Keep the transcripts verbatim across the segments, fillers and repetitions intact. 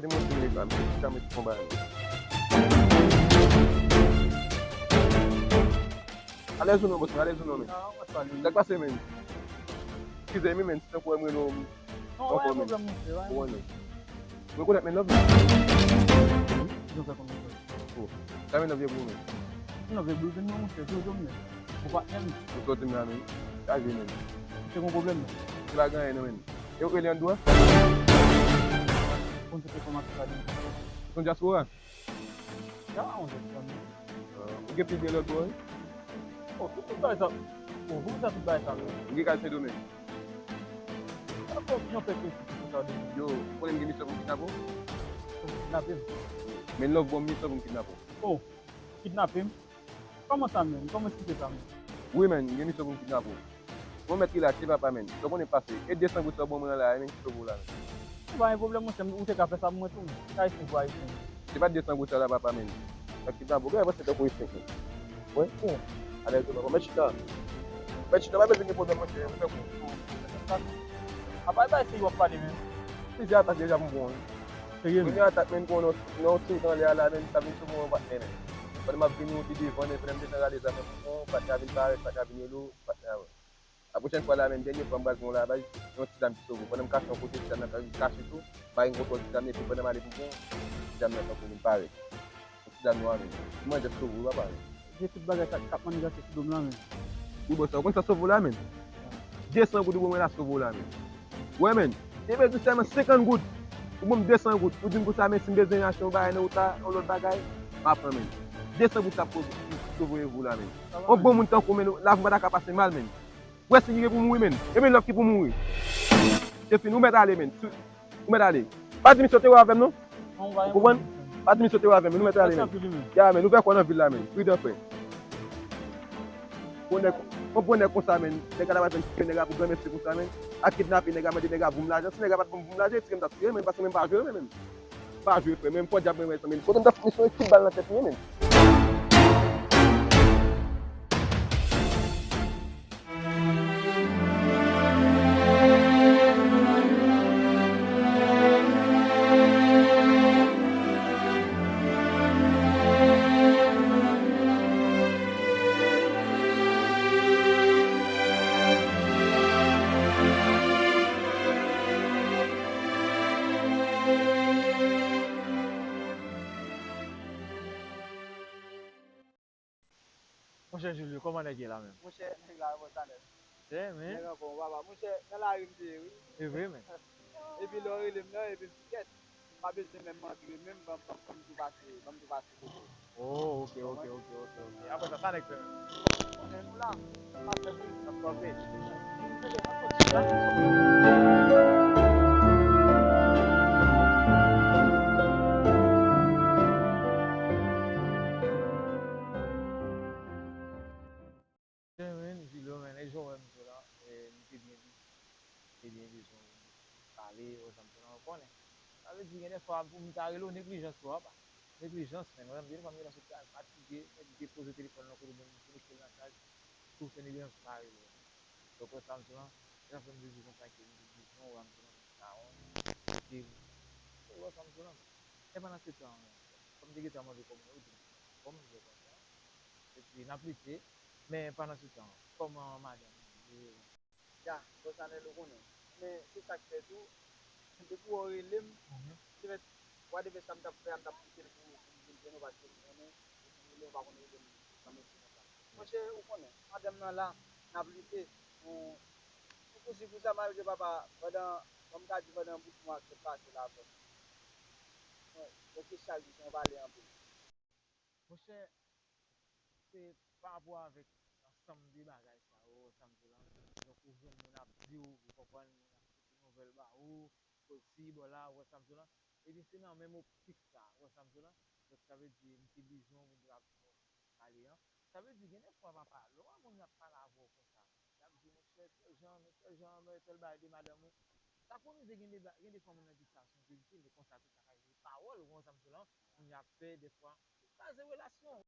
Demontre m li pa, men. Chita mwen ti konba, men. Alèz ou non, bòs, alèz ou non, men. Sa k pase, men? Eskize m, men, si tankou m rele w, non, pa gen pwoblèm, monchè, pa gen pwoblèm. Ou rekonèt men love la? Jan fè konn men love. Oh, sa men love ye pou ou, men? Men love ye pou ou, men monchè, se ou menm. Ou patnè m. Ou sòti m la, men. Chaje, men. Se yon pwoblèm, men. Se pa gen anyen, non, men. E ou rele an dwa? Konn se te kòmanse sa, men. Se yon dyaspora? Ya, yon dyaspora, men. Ah, ou gen pil byen lòt bò, wi? Oh, tout, tout bagay sa. Oh, kòman sa tout bagay sa, men? Ou gen kay Sendomeng? Sa fè yon pèk yo sou sa de. Yo, ou konnen m gen misyon pou m kidnape w? Kidnape m? Men love bon misyon pou m kidnape w. Oh, kidnape m? Kòman sa menm? Kòman eksplike sa menm? Wi, men, m gen misyon pou m kidnape w. Bon, mèt rilaks, se papa, men. Sa w konnen pase. E de san goud sa w ban mwen an la, men, ki sove w la, men. Ou pa gen pwoblèm, monchè, ou te ka fè sa pou mwen tou. Sa e fou, ayisyen. Se pa de san goud sa la, papa, men. Sa ki pa bon, gade, se tankou e senk mil. Wi. Oh. Alèz, papa, mèt chita. Mèt chita, pa bezwen gen pwoblèm, monchè. Ou fè kou. Apa, e pa se yo ap pale, men. Plizyè atak deja pou mwen. Serye, men. Premye atak, men, pou nou, nou ti anlè a la, men, sa vin sou mwen, patnè, men. Pandan m ap vini, ou te devan, men, pandan m desann rale zam nan pou mwen, patnè a vin parèt, patnè a vin rele w, patnè a, la pwochèn fwa la, menm dènye fwa m pral pran w la, bay yon ti zam ki sove. Pandan m kache yon kote, ti zam nan ka kache tou. M pa gen kontwòl ti zam nan, epi pandan m ale pou pran, ti zam nan tankou vin parèt. Yon ti zam nwa, menm. Mwen jis sove w, papa. Gen tout bagay k ap, k ap manniganse sou do m la, menm. Wi, bòs, ou konn sa sove w la, menm? De san goud ou ban mwen la sove w la, menm. Wè, menm. Te bezwen sèlman senkant goud. Ou ban m de san goud. Ou di m konsa, menm, si m bezwen achte yon bagay nan wout la, yon lòt bagay, m a pran, menm. De san goud sa pou sove w la, menm. Yon bon moun tankou w, menm, lavi m pa ta ka pase mal, menm. Wè si ki gen pou mouri, menm. E menm lòt ki pou mouri. Se fini, ou mèt ale, menm. Ou mèt ale. Pa di misye te wè avè m, non. Ou konprann? Pa di misye te wè avè m, menm. Ou mèt ale, menm. Ya, menm. Nou fè kò nan vil la, menm. Pridan, frè. Bon nèg, bon, bon nèg konsa, menm. Nèg la pa jwenn nèg la pou granmèsi konsa, menm. A kidnape nèg la, mande nèg la voum lajan. Si nèg la pa t voum lajan, ti menm ta touye, menm. Paske menm pa jwe, menm. Pa jwe, frè, men m pran dyab mwen wè sa, men. Kote m ta fout misyon ekip bal nan tèt li, men. Monchè Julio, kòman nèg ye la menm? Monchè, nèg la, bon, sa nèt. Tè, men. Nèg anfòm, papa. Monchè, nan lari m te ye, wi. E vre, men. Epi lè w rele m nan, epi m di, kèt, m pa bezwen menm antre, menm ban m, ban m, ban m tou pase, ban m tou pase kote. Oh, ok, ok, ok, ok, ok. Apre sa, sa nèg fè menm? Konnen nou la, n ap fè pou nou. N ap kanpe. Chen, men, Jilo, men, e jan w wè m sou la, e, m te byen bizi. M te byen bezwen pale, wè sa m sou la, w konnen. Sa vle di, gen de fwa, pou m ta rele w, neglijans tou, apa. Neglijans, men, wè, gen de fwa, m gentan sot kay, fatige, men, depoze telefòn nan kote, men, m konekte l nan chaj, tou se neglijans, m pa rele w. Donk, wè sa m sou la, e sa fè m vle di konsa ke m te bezwen w, wè sa m sou la, m ta wè, m te, wè sa m sou la, men. E pandan se tan, men, kòm m te gentan mande kòm ou, ou di m se anfòm, m di w konsa. Epi n ap lite, men pandan se tan, kòman madanm ou ye? Ya, Bòs Anèl, ou konnen. Men se sa k fè tou, depi w rele m, se fèt, w a depi sa m t ap fè a, m t ap pouse l pou, pou m vin jwenn ou, paske m konnen, depi w rele m, ou pa konn rele m san mesi konsa. Monchè, ou konnen, madanm nan la, n ap lite, men, men pou si pou sa, malgre papa, pandan, kòm m ka di, pandan bout mwa k sot pase la, bòs, mwen, prèske chak jou, se yon pale anpil. Monchè, se pa rapò avèk ansanm de bagay sa yo, wè sa m di w la. Donk, ou jwenn moun ap di w, ou konprann, moun ap pote nouvèl ba ou, posib, la, wè sa m di w la. Ebyen, se nan menm optik sa, wè sa m di w la. Donk, sa vle di, m te bezwen w pou m te ka pale an. Sa vle di, gen de fwa, papa, lè w wè moun ap pale avè w konsa, y ap di, monchè, tèl jan, men tèl jan, men tèl bagay de madanm ou. Sa konnen gen de ba-, gen de fwa moun nan di sa se yon verite, men konsa tou sa ka rive. Pawòl, ou konn sa m di w la, moun y ap fè, de fwa, ou kraze relasyon.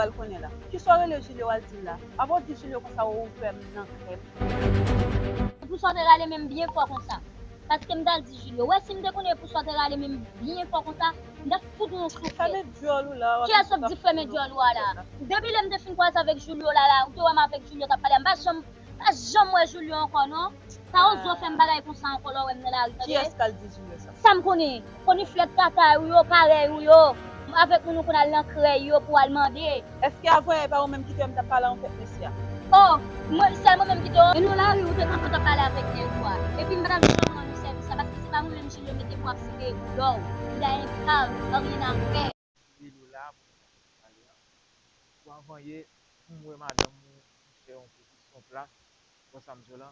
Al konnen la. Kisa w rele Julio al di l la? Apa w di Julio konsa ou fè m nan krèm? Poukisa w te rale men m byen fò konsa? Paske m t al di Julio. Wè, si m te konnen poukisa w te rale men m byen fò konsa, m t ap fout ou yon souflèt. Fèmen dyòl ou la. Kiyès w ap di fèmen dyòl ou a la? Depi lè m te fin kwaze avèk Julio la, la, ou te wè m avèk Julio t ap pale a, m pa janm, pa janm wè Julio ankò non. Sa ozo fè m bagay konsa ankò lè w wè m nan lari, tande? Kiyès k al di Julio sa? Sa m konnen. Konn flèt kaka ou yo, parèy ou yo. Avèk moun ou konn al nan krèy yo pou al mande. Èske avanyè e pa ou menm ki te wè m t ap pale a yon fèt mesye a? Oh, mwen, sèl mwen menm ki te wè w nan lari, ou te kanpe w t ap pale avèk nèg ou a. Epi m pa t ap janm rann ou sèvis la, paske se pa mwen menm Julio mete pou ap site boulò w. Li a enpav, anyen a fè. Li la pou pale a. Bon, avanyè, m wè madanm ou, monchè, yon pozisyon plas, wè sa m di w la,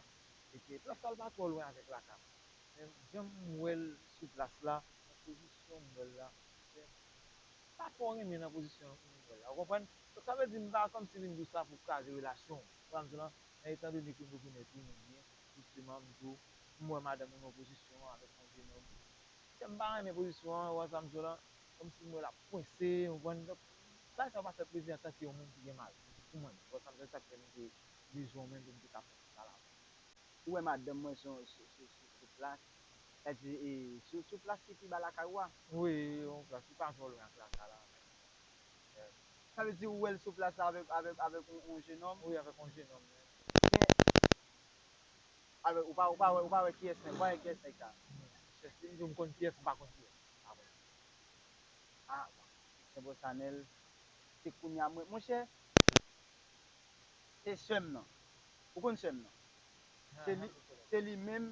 e ke plas la l pa twò lwen avèk lakay mwen. Men jan m wè l sou plas la, nan pozisyon m wè l la, monchè, m pa twò renmen nan pozisyon m wè l la. Ou konprann? Donk, sa vle di m pa kòmsi vin di w sa pou kraze relasyon w. Wè sa m di w la, men etandone ke nou konnen tou nou byen, jisteman, m di w, m wè madanm ou nan pozisyon an avèk yon jenòm. Monchè, m pa renmen pozisyon an, wè sa m di w la, kòmsi m wè l ap kwense, ou konprann? Donk, bagay sa yo pa fè plezi antanke yon moun ki gen mari, pou mwen menm. Wè sa m di w, se sa k fè m te bezwen w menm pou m te ka fè sa la. Ou wè madanm mwen sou, sou, sou, sou, sou plas. Sa di, e, sou, sou plas ki pi ba lakay ou a? Wi, yon plas ki pa twò lwen ak lakay la. Sa vle di ou wè l sou plas la avèk, avèk, avèk yon, yon jenòm? Wi, avèk yon jenòm, wi. Men, avèk, ou pa, ou pa wè, ou pa wè kiyès nèg, ou pa wè kiyès nèg sa? Monchè, si m di w m konn kiyès, m pa konn kiyès. M pa konn kiyès. Ah, bon. Monchè, Bòs Anèl, se kounye a mwen, monchè, se sè m nan. Ou konn sè m nan? Se li, se li menm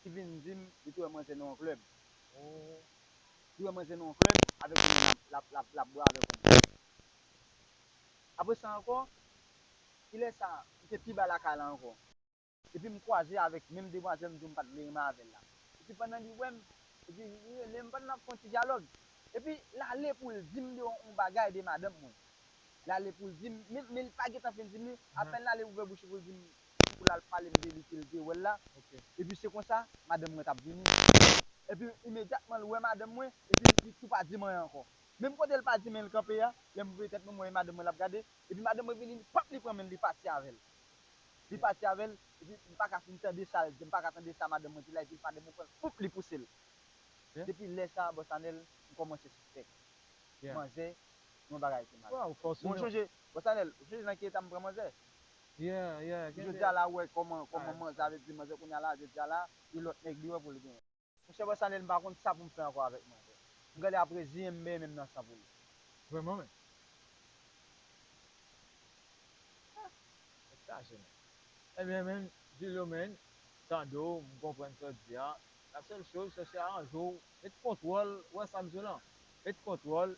ki vin di m li te wè manzè nan yon klèb. Oh. Li wè manzè nan yon klèb avèk yon nèg l ap, l ap, l ap bwè avèk yon nèg. Apre sa ankò, kilè sa, m te pi ba lakay la ankò. Epi m kwaze avèk menm demwazèl m di w m pa t vle renmen avè l la. Epi pandan li wè m, epi li rele m, pandan n ap fè yon ti dyalòg. Epi l ale pou l di m de yon, yon bagay de madanm mwen. L ale pou l di m, men, men li pa gentan fin di m li, apèn l ale ouvè bouch li pou l di m, pou l al pale m de li ke l te wè l la. Ok. Epi se konsa, madanm mwen t ap vini. Epi imedyatman l wè madanm mwen, epi li tou pa di m anyen ankò. Menm kote l pa di m li kanpe a, lè m voye tèt mwen, m wè madanm mwen l ap gade, epi madanm mwen vini, li pap, li pran men l, li pati avè l. Li pati avè l, epi m pa ka fin tande sa l di, m pa ka tande sa madanm mwen di la, epi madanm mwen pran l, poup, li pouse l. Depi lè sa a, Bòs Anèl, m kòmanse sispèk. Manzè, yon bagay ki mal. Bon, ou sonje, Bòs Anèl, ou sonje nan ki eta m pran manzè? Jodi a la, ou wè kòman, kòman manzè, sa vle di manzè kounye a la, jodi a la, e lòt nèg li wè pou l genyen. Monchè Bòs Anèl, m pa konn sa pou m fè ankò avèk manzè. M gade ap reziyen m, m benyen menm nan san pou li. Vrèman menm. Nèg chaje menm. Ebyen menm, Julio menm, tande w, m konprann sa w di a. La sèl choz, chèche aranje w, met kontwòl, wè sa m di w lan. Met kontwòl,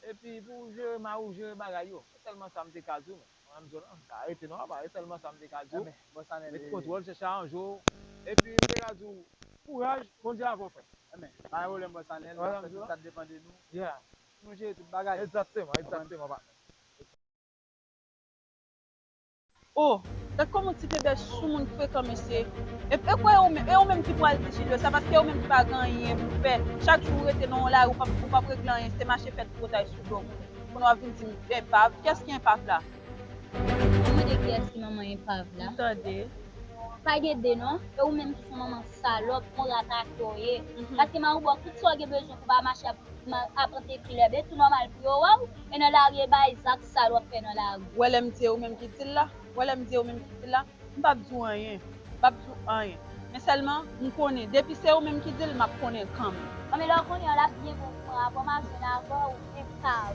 epi pou w jere mari w, jere bagay yo. Se sèlman sa m te ka di w, men. Mwen menm, Zolan, m ka rete non, apa, se sèlman sa m te ka di w. Ebyen, Bòs Anèl, met kontwòl, chèche aranje w. Epi, m te ka di w, kouraj, Bondye avè w, frè. Ebyen, pa gen pwoblèm, Bòs Anèl, n ap fè tout sa k depann de nou. Yeah. Pou nou jere tout bagay. Egzakteman, egzakteman, patnè. Oh, gad kòman ti bebe soumoun frekan, mesye. E, e kwè ou menm, e ou menm ki pral di Julio sa, paske ou menm ki pa gen anyen pou fè. Chak jou ou rete nan yon lari, ou p ap, ou p ap regle anyen, se mache fè tripotay sou do moun. Kounye a w ap vin di m enpav. Kiyès ki enpav la? Ou mande kiyès ki manman enpav la? M tande. Pa gen de non. E ou menm ki se yon manman salòp, yon rat atò w ye. Paske mari w ba w tout sa w gen bezwen pou w pa mache ap, ap antre klèb. E tou nòmal pou yo wè w. E nan lari e bay zak sal w ap fè nan lari. Ou wè lè m di e ou menm ki di l la? Ou wè lè m di e ou menm ki di l la? M p ap di w anyen. M p ap di w anyen. Men sèlman, m konnen, depi se ou menm ki di l, m ap konnen l kanmenm. Anben lè w konnen an, l ap byen bon pou mwen. Apre m a jwenn avè w, enpav.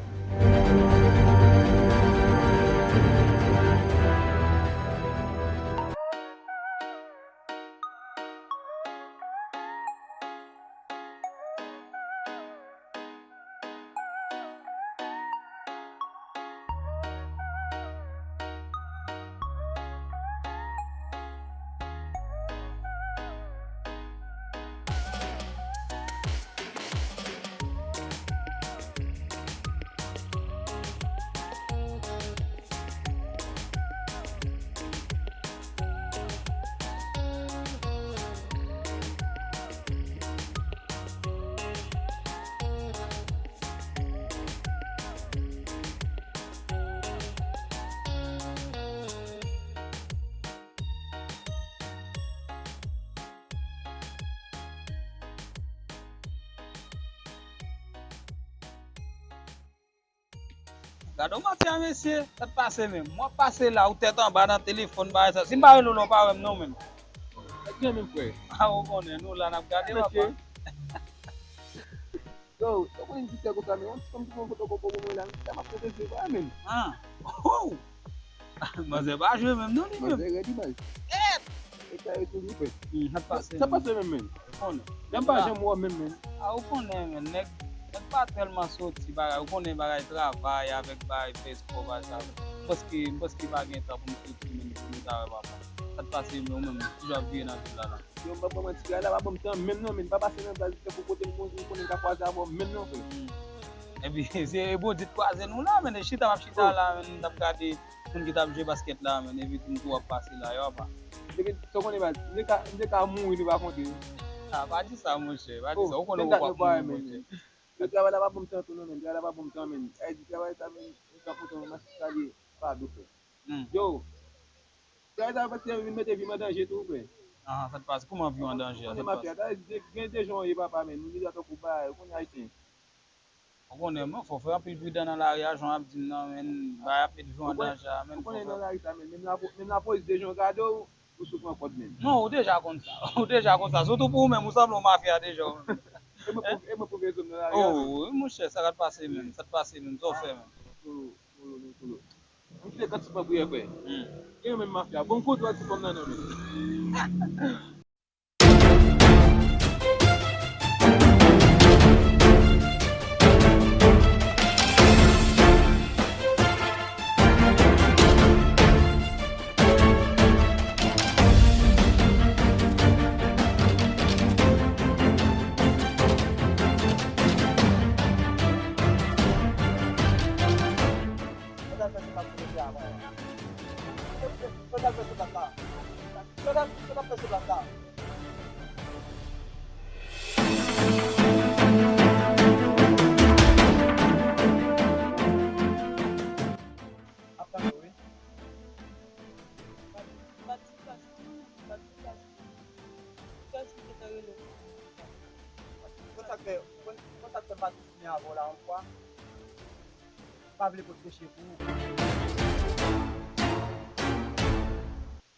Gade w manti a mesye, sa t pase menm. Mwen ap pase la, ou tèt anba nan telefòn, bagay sa. Si m pa rele w la, w pa wè m non menm. Sa k gen menm, frè? A, ou konnen, nou la n ap gade, papa. Yo, yo konnen ki fè konsa, men yon ti fanm ki pran foto koko pou mwen la, sa m ap tande se vre menm. Ah, oh! Manzè pa jwe menm non li menm. Manzè rèd li baz. Èt! E sa yo tou li fè. Hmm, sa t pase. Sa pase menm, menm. Ou konnen. Menm pa janm wè menm, menm. Ah, ou konnen, menm. Nèg, nèg pa tèlman soti bagay. Ou konnen bagay travay avèk bagay fè espò bagay sa. M panse, m panse pa gen tan pou m soti menm pou nou ta wè papa. Sa t pase menm, ou menm, toujou ap vire nan vil la la. Yo, m pa pran manti, bagay la pa ban m tan menm non, men pa pase nan baz, tankou kote m konn, m konnen m ka kwaze avè w menm non, frè. Epi, se Bondye t kwaze nou la, men chita, m ap chita la, men m t ap gade moun ki t ap jwe baskèt la, men epi m tou ap pase la, yo, apa. M te gen, sa w konnen baz, m te ka, m te ka mouri nou pa kontre. Ah, pa di sa, monchè, pa di sa, ou konnen ou p ap mouri, monchè. Yo, travay la pa ban m tan tou non, men, travay la pa ban m tan, men. Ay, di travay sa, men, m ka kontan, m ap salye, pa dou, frè. Hmm. Yo, Travay sa yo prèske vin mete vi m an danje tou, frè. Ahan, sa t pase? Kòman vi w an danje a? Sa t pase? Gen de jan w ye, papa, men, moun deja tankou bagay, ou konnen ayisyen. Ou konnen, men, fò fè anpil pridan nan lari a, jan w ap di m nan, men, bagay ap met vi w an danje a, men, ou konnen nan lari sa, men, menm lapo-, menm lapolis de jan w gade w, ou sou pran kòd, men. Non, ou deja konn sa, ou deja konn sa, sitou pou ou menm, ou sanble yon mafya deja, ou menm. E mwen pou, e mwen pou bezwen nan lari a, men. Oh, wi, monchè, sa ka t pase menm, sa t pase menm, sa w fè menm. Kolo, kolo, kolo. M kite kat sou pa priyè, frè. Hmm. Gen yon menm mafya. Bon, kote w al ti fanm nan, non, men. Sa w t al fè sou plas la? Sa w t al fè sou plas la? Sa w t al, sa w t al fè sou plas la? Ap tande w, wi. Konn sa k fè, konn, konn sa k fè m pa tou fini avè w la yon fwa? M pa vle pot peche pou ou.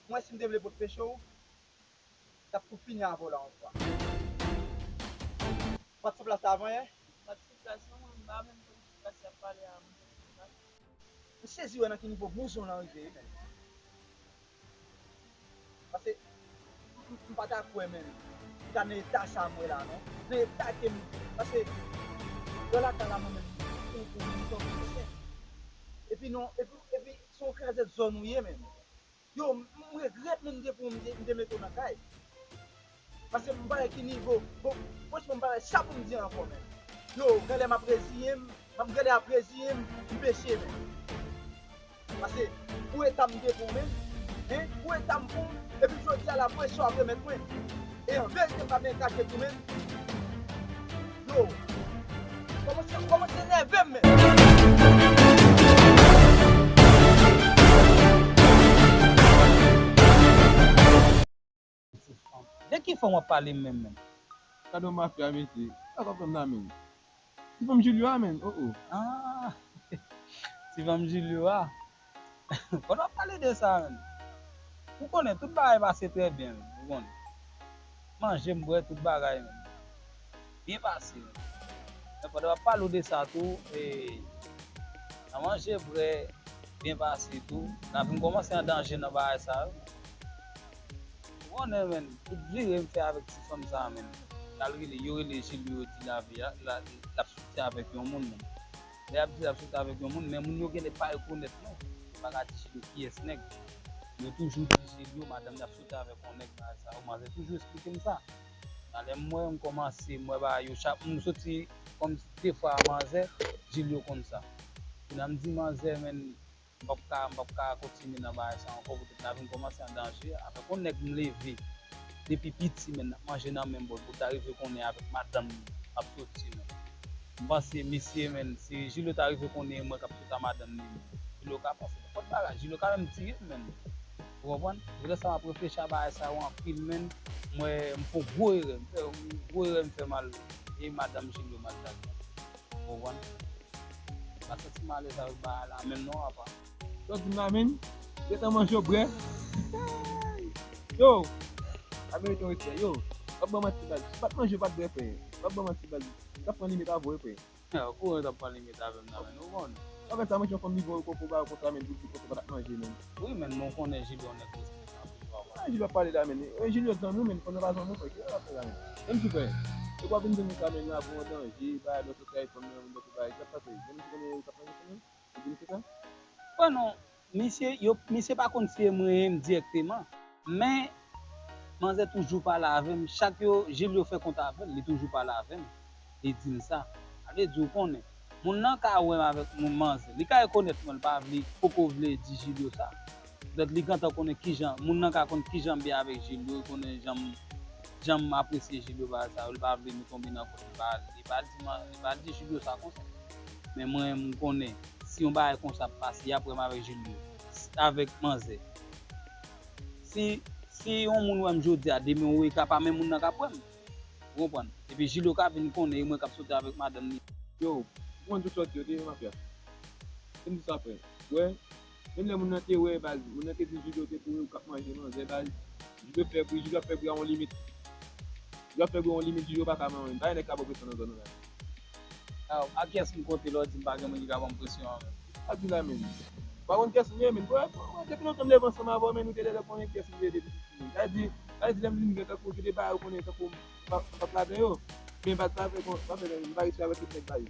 Mwen, si m te vle pot peche w, m t ap tou fini avè w la yon fwa. Ou pa t sou plas la avan yè? M pa t sou plas non, mwen, m pa menm konn ki plas y ap pale a, mwen. M sezi wè nan ki nivo bouzon w lan rive wi, men. Paske m, m pa ta kwè, men, m ta nan eta sa m wè la, non. Nan eta ke m, paske, lè w lakay la, mwen menm, m, m, m, m, m, epi non, epi, epi, se yon krazèt zòn ou ye, men. Yo, m, m regrèt menm depi m te, m te mete w nan kay. Paske m pa wè ki nivo. Bon, franchman, m pa wè sa pou m di ankò, men. Yo, genlè m ap reziye m, m ap genlè ap reziye m, m peche, men. Paske, pou eta m te pou w, men, hein, pou eta m pou w, epi jodi a la, presyon ap remèt mwen. E an verite, m pa byen kache tou, men. Yo, kòmanse, kòmanse nève m, men. De ki fanm w ap pale m menm, menm? Gade yon mafya, mesye. Sa k ap fè m la, menm? Ti fanm Julio a, menm. Oh, oh. Ah, ti fanm Julio a. Pandan w ap pale de sa, menm, ou konnen, tout bagay pase trè byen, menm, ou konnen. Manje, m bwè, tout bagay, menm, byen pase, menm. Men pandan w ap pale w de sa tou, e, nan manje, bwè, byen pase tou, n a vin kòmanse an danje nan bagay sa yo. Ou konnen, menm, tout vire m fè avèk ti fanm sa, menm. L al rele, yo rele Julio, yo di lavi a, la, l ap soti avèk yon moun, menm. Lè y ap di l ap soti avèk yon moun, men moun yo genlè pa rekonèt non. Yo pa ka di Julio kiyès nèg. Yo toujou di Julio, madanm li ap soti avèk yon nèg, bagay sa yo, manzè toujou esplike m sa. Talè m wè, m kòmanse, m wè bagay yo chak, m soti kòmsi de fwa a manzè, Julio konn sa. Kounye a m di manzè, men, m p ap ka, m p ap ka kontinye nan bagay sa ankò, poutèt n a vin kòmanse an danje. Avèk yon nèg m leve depi piti, men n ap manje nan menm bòl, pou ta rive konnen avèk madanm li m ap soti, men. M panse, mesye, men, si Julio ta rive konnen e mwen k ap soti a madanm li, men, Julio ka panse nenpòt bagay. Julio ka menm tiye m, men. Ou konprann? Se poutèt sa m ap reflechi a bagay sa yo anpil, men. M wè m fè yon gwo erè, m fè yon gwo erè, m fè mal, e madanm Julio maltrate m. Ou konprann? Pa santi m alèz avèk bagay la menm non apa. Sa w di m la menm, gentan manje w bwè. Yo, a merite yon respè. Yo, w ap ban manti baz. Si w pa t manje, w pa t bwè frè. W ap ban manti baz. Sa pran limit avè w frè. Kouran t ap pale met avè m nan men nou konn. Apre sa, mwen jan fanm li voye koko ba yo konsa men, pou di koko pa t ap manje men. Wi men, men w konnen Jilyo yon nèg responsab wi papa. Ah, Jilyo ap pale la men. E Jilyo zanmi w men, konnen pa zanmi w frè, ki sa l ap fè la men? Menm si frè, e w ap vin zanmi sa men, la pou yon danje, bay lòt sou kay fanm nan, lòt sou bay, sa pase. Menm si konnen yo t ap manje fanm nan, ou di m se sa? Wè non, misye, yo, misye pa konn si e mwen menm dirèkteman. Men, manzè toujou pale avè m. Chak yo, Jilyo fè kont avè l, li toujou pale avè m. Li di m sa. Sa vle di, ou konnen. Moun nan ka wè m avèk moun manzè. Li ka rekonèt mwen, li pa vle, poko vle di Jilyo sa. Petèt li gentan konnen kijan, moun nan ka konn kijan m ye avèk Jilyo, li konnen jan m, jan m apresye Jilyo bagay sa yo, li pa vle nou tonbe nan kòd. Li pa, li pa di man, li pa di Jilyo sa konsa. Men mwen, m konnen, si yon bagay konsa ap pase, y ap wè m avèk Jilyo, avèk manzè. Si, si yon moun wè m jodi a, demen ou e ka pa menm moun nan k ap wè m. Ou konprann? Epi Jilyo ka vin konnen e mwen k ap soti avèk madanm li. Yo, ou konn tout sòti yo, te mafya. Se m di sa frè. Wè, menm lè moun nan te wè baz, moun nan te di Jilyo te pou ou k ap manje manzè baz. Jilyo fè bri, Jilyo ap fè bri a yon limit. Jilyo ap fè bri a yon limit, Jilyo pa ka manyen. Pa gen nèg ka ba w presyon nan zòn nan la. A, a kiyès m konte lè w di m pa gen moun ki ka ban m presyon an menm? Pa di la menm. Pa konn kiyès m ye menm. Bro, bro, depi lontan m leve ansanm avè w, men nou te lè konnen kiyès m ye depi piti menm. Sa di, sa di lè m vin gen tankou, gen de bagay ou konnen tankou m pa, m pa ladan yo. Men baz pa fè kon, pa fè, m pa resi avèk tout nèg baz.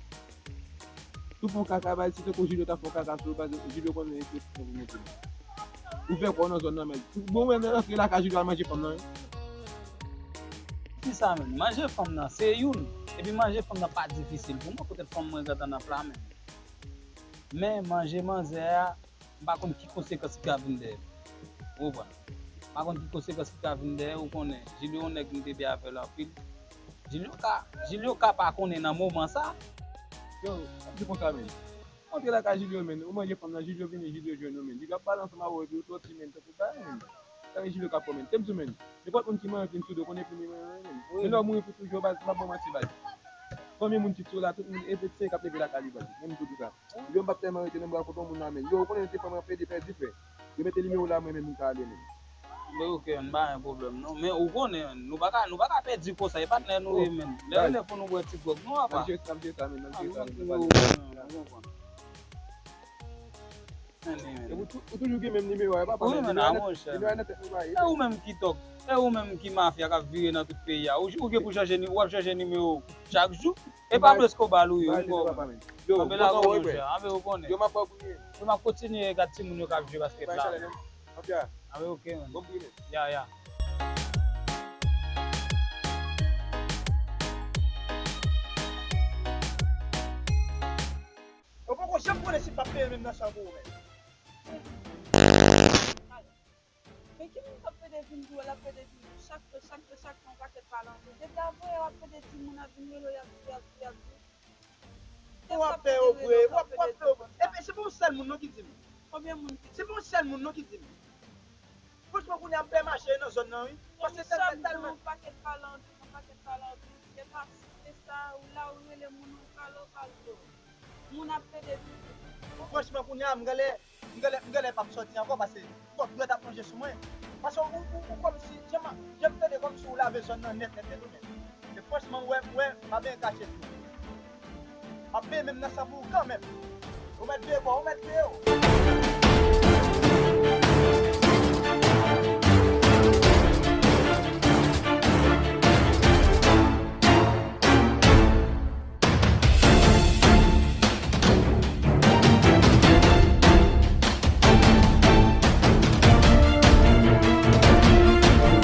Si w fè yon kaka baz, se tankou Jilyo ta fè yon kaka sou ou, baz, Jilyo konnen e se pou mete. Ou fè kò w nan zòn nan, men. Bon, mwen rantre lakay Jilyo al manje fanm nan, wi. Ki sa menm? Manje fanm nan, se youn. Epi manje fanm nan pa difisil pou mwen, poutèt fanm mwen gentan nan pla menm. Men manje manzè a, m pa konn ki konsekans ki ka vin dèyè. Ou konprann? M pa konn ki konsekans ki ka vin dèyè, ou konnen. Jilyo yon nèg m te byen avè l anpil. Jilyo ka, Jilyo ka pa konnen nan moman sa. Yo, sa di konsa menm. Antre lakay Jilyo menm, ou manje fanm nan, Jilyo vini, Jilyo jwenn ou menm. Jilyo ap pale ansanm avè w epi ou sòti menm, tankou bagay menm. Sa gen Jilyo k ap fè w menm. Te m di w menm, nenpòt moun ki manyen vin sou do, konnen pou li manyen menm. Wi. Men lè w mouri pou toujou, baz, m ap ba w manti baz. Konbyen moun ki sou la, tout moun, e se yo k ap leve lakay li baz. Menm tou di sa. Yo m p ap tèlman rete nan bra kote yon moun la men. Yo, ou konnen se fanm an pede pèdi frè. Yo mete nimewo w la mwen menm m ka ale menm. Men oke, n pa gen pwoblèm non. Men ou konnen, nou pa ka, nou pa ka pèdi konsa, e patnè nou ye menm. Lè, lè pou nou bwè ti gwòg nou apa. Nan jere sa, m jere sa menm, nan jere sa menm. Ou konprann. Ou toujou gen menm nimewo a, e pa pwoblèm. Wi, men a monchè. Nimewo a nan tèt nou pa ye. E ou menm ki tòg. E ou menm ki mafya k ap vire nan tout peyi a. Ou, ou gen pou chanje ni, w ap chanje nimewo chak jou. E Pablo Escobar ou ye, ou konprann. Yo, anbe la gwo monchè, anbe ou konnen. Yo, m ap ba w priye. Yo, m ap kontinye gad timoun yo k ap jwe baskèt la. Anbe oke, man. Ya, ya. Ou poko janm konnen si m p ap peye menm nan san pou ou menm. Men ki moun k ap pede vin di w, l ap pede vin di w, chak jou, chak jou, chak jou, yon pakèt pale anpil. Depi avanyè w ap pede di moun ap vin rele w, y ap di, y ap di, y ap di. Ou ap pè yo vre, ou ap pè yo vre. Epi se pa yon sèl moun non ki di m. Konbyen moun ki di m? Se pa yon sèl moun non ki di m. Franchman, kounye a m pè mache nan zòn nan, wi. Paske tèl, tèl, tèlman. Yon pakèt pale anpil, yon pakèt pale anpil. Se pa, se sa, ou la, ou rele moun, ou pale, ou pale. Moun ap pede vin. Franchman, kounye a, m genlè, m genlè, m genlè p ap sòti ankò, paske fòk dwèt ap manje sou mwen. Paske ou, ou, ou kòmsi, jan m, jan m tande kòmsi ou lave zòn nan nèt, nèt, nèt, ou menm. E franchman, m wè, m wè, m pa byen kache tou. M ap byen menm nan san pou ou kanmenm. Ou mèt veye kò, ou mèt veye w.